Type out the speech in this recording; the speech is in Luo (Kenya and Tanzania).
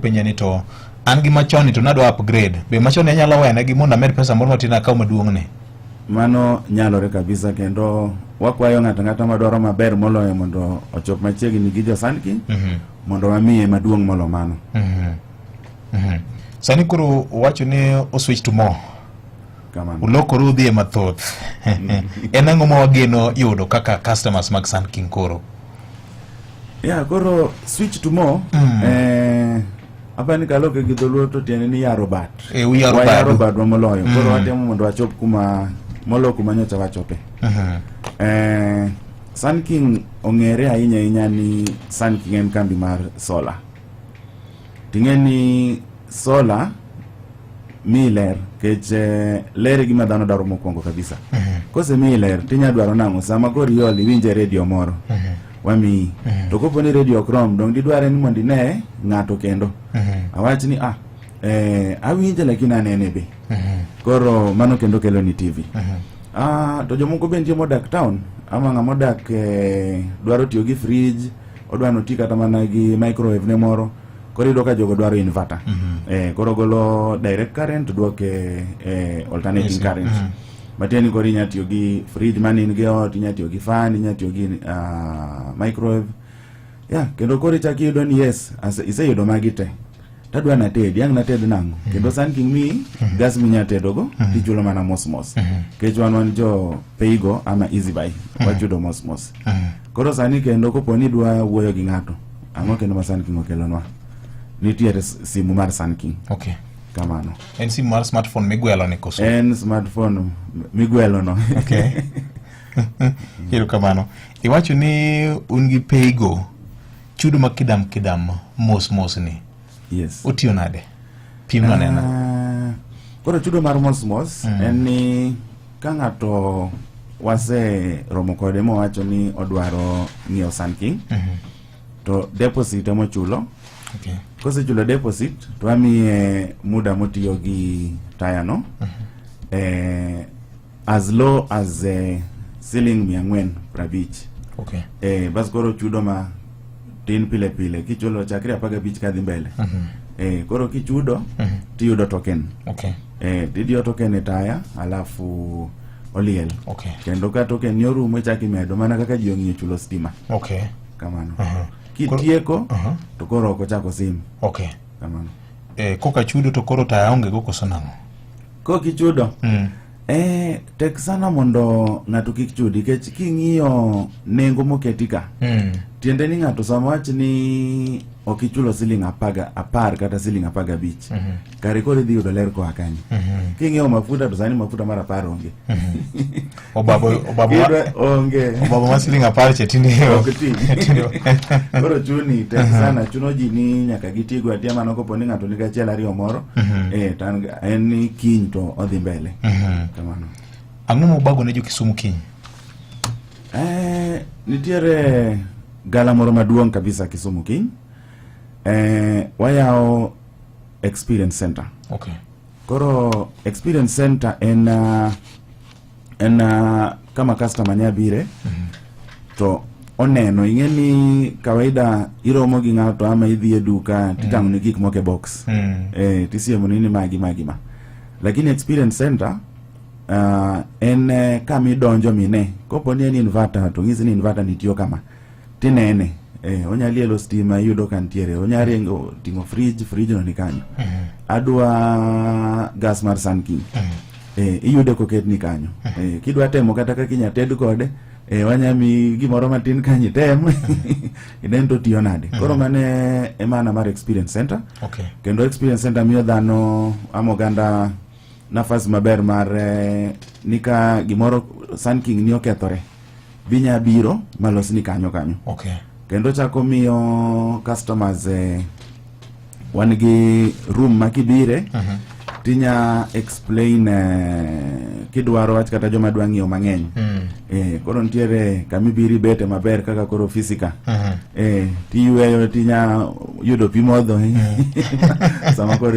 Penja ni to an gi machon to nadwa upgrade, be machon anyalo wene gi mondo amed pesa moro matin akaw maduong' ni? Mano nyalore kabisa, kendo wakwayo ng'ato ang'ata madwaro maber moloyo mondo ochop machiegni gi jo Sun King mondo wamiye maduong' molo mano. Sani koro wacho ni o switch to more. Kamano. Ulokoru udhi e mathoth. En ang'o ma wageno yudo kaka customers mag Sun King koro? Yeah, koro switch to more, apani kaloke gi dholuo to tiende ni yaro bat. Eh, uyaro Wayaro badu. badwa moloyo. Koro watemo mondo wachop kuma molo kuma nyocha wachope. Sun King ong'ere ahinya ahinya ni Sun King en kambi mar solar. Ting'e ni solar miyi ler kech ler e gima dhano dwaro mokwongo kabisa. Kosemiyi ler tinya dwaro nang'o sama koro iol iwinje redio moro wamiyi. To kopo ni redio ok rom, dong didware ni mondo ine ng'ato kendo. Awach ni awinje lakini anene be. Koro mano kendo kelo ni TV. To jomoko be nitie modak town ama ng'ama odak dwaro tiyo gi fridge, odwa noti kata mana gi microwave ne moro. Koro iyudo ka jogo dwaro inverter. Koro golo direct current duoke alternating current. Matiende ni koro inya tiyo gi fridge mane in go e ot, inya tiyo gi fan, inya tiyo gi microwave. Yeah, kendo koro ichak iyudo ni yes, iseyudo magi te. Tadwa nated, ang' nated nang'o? Kendo Sun King miyi gas minya tedogo, tichulo mana mos mos. Nikech wan jo paygo ama easy buy, wachudo mos mos. Koro sani kendo kopo ni idwa wuoyo gi ng'ato, ang'o kendo ma Sun King okelonwa? Nitiere simu mar Sun King. Kamano. En simu mar smartphone migwelo ni koso? En smartphone migwelo no. Okay. Erokamano. Iwacho ni un gi paygo, chudo ma kidam kidam mos mos ni. Yes. Otiyo nade? Pim manena. Koro chudo mar mos mos en ni ka ng'ato wase romo kode mowacho ni odwaro ng'iewo Sun King, to deposit emochulo. Kosechulo deposit to wamiye muda motiyo gi taya no as low as siling 450. Bas koro chudo ma tin pile pile kichulo chakre 15 kadhi mbele. Koro kichudo tiyudo token. Tidiyo token e taya alafu oliel. Kendo ka token ni orumo ichako imedo mana kaka ji ong'iyo chulo stima. Kamano. Kitieko to koro ok ochako sim. Kamano. Koka chudo to koro taya onge go koso nang'o? Kok ichudo? Tek sana mondo ng'ato kik chudi nikech king'iyo nengo moketi ka. Tiende ni ng'ato sama wach ni ok ichulo siling 10 kata siling 15. Kare koro idhi yudo ler koa kanye. King'iyo mafuta to sani mafuta mar 10 onge. Obabo onge. Obabo ma siling 10 cha tinde ok ti. Koro chuni tek sana, chuno ji ni nyaka gitigo atiya mano kopo ni ng'ato nigi achiel ariyo moro. To en ni kiny to odhi mbele. Kamano. Ang'o mobago ne jo Kisumu kiny? Nitiere gala moro maduong' kabisa Kisumu kiny. Wayawo Experience Center. Koro Experience Center en kama customer nya bire to oneno. Ing'e ni kawaida iromo gi ng'ato ama idhi e duka titang'o ni gik moko e box. Tisiemo ni magi magi ma. Lakini Experience Center en kama idonjo mine. Kopo ni en inverter to ng'isi ni inverter ni tiyo kama. Tinene. Onya lielo stima iyudo ka nitiere. Onya ringo ting'o fridge, fridge no ni kanyo. Adwa gas mar Sun King. Iyude koket ni kanyo. Kidwa temo kata kaka inya ted kode, wanya mi gimoro matin kanyo item. Inen to tiyo nade. Koro mano e maana mar Experience Center. Kendo Experience Center miyo dhano ama oganda nafas maber mar ni ka gimoro Sun King ni okethore, binya biro malos ni kanyo kanyo. Kendo chako miyo customers wan gi room ma kibire tinya explain kidwaro wach kata joma dwa ng'iewo mang'eny. Koro nitiere kama ibiro ibete maber kaka koro ofisi ka. Tiyweyo tinya yudo pi modho sama koro